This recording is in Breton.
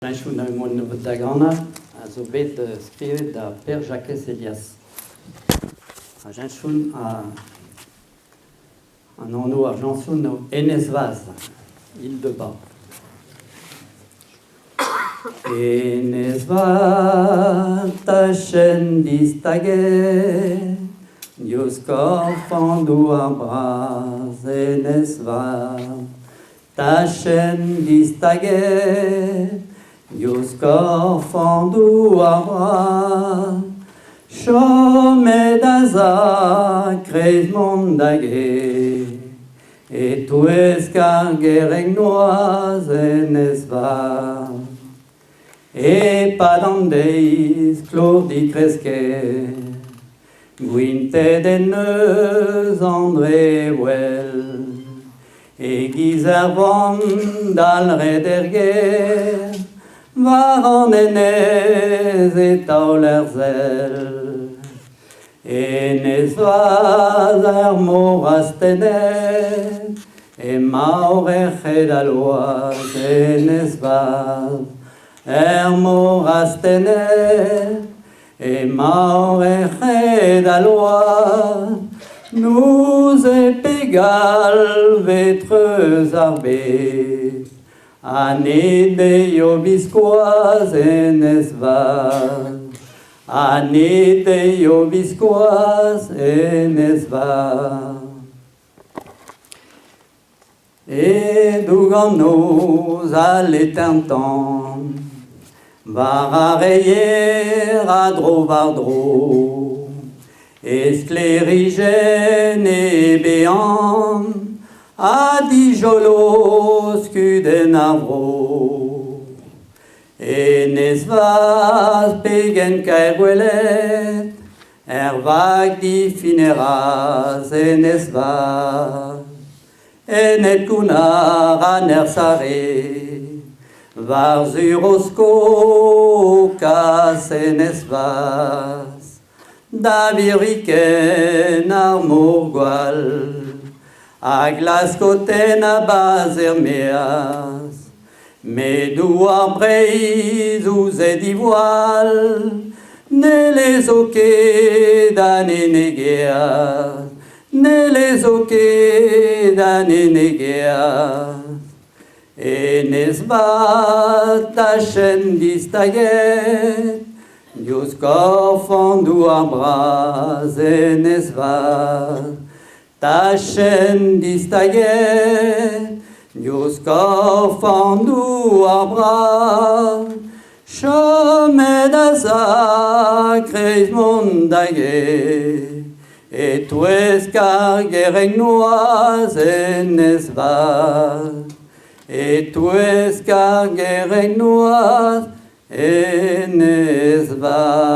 Heñchoù mont nebeut da ganañ a zo bet skrivet da Pêr-Jakez Helias. Ar heñchoù an anv ar jañson eo Enez-Vaz, Île de Bas. Enez-Vaz, tachenn distaget, diouzh korf an douar bras, Enez-Vaz, Tachenn distaget diouzh korf an douar bras, chomet a-sav kreiz mont da get, e-touesk ar gerent noazh enez Vaz. E-pad an deiz klod dikresket, Gwintet en deus an drewell e-giz ar vamm dalc'het er gêr war an enez e taol ar sell. Enez Vaz ar mor astennet emaoc'h er c'hedaloaz Enez Vaz er mor astennet Emañ er c'hed al loar, n'ouze pegal 've treuz ar bed, ha ne deio biskoazh hennezh vat, ha ne deio biskoazh hennezh vat. E-doug an noz al letern-tan war ar reier a dro-war-dro e sklêrijenn e bean ha dijolo skudenn ar vro. Enez Vaz pegen kaer gwelet er vag difineraz Enez Vaz. Enep kounnar an ersare war-zu Rosko kas enez Vaz da virviken ar mor gwall a glasko tennañ bas er-maez met douar Breizh ouzh he diwall ne lezo ket an ene geaz Ne lezo ket an ene geaz Enez vat tachenn distaget diouzh korf an douar bras Enez vat tachenn distaget diouzh korf an douar bras Chomet a-sav kreiz mont da get E-touesk ar gerent noazh enez Vaz, E-touesk ar gerent noazh enez Vaz.